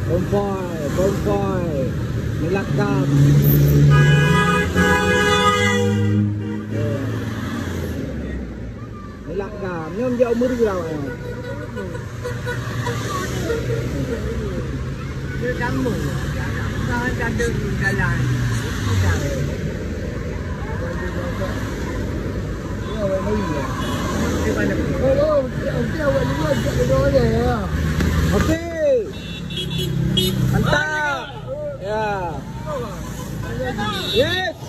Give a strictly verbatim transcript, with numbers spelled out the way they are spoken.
Kompoi, kompoi. Meulakam. Meulak gam, nyoe jak u Meureu awak nyoe. Oke. Mantap. Ya. Yes.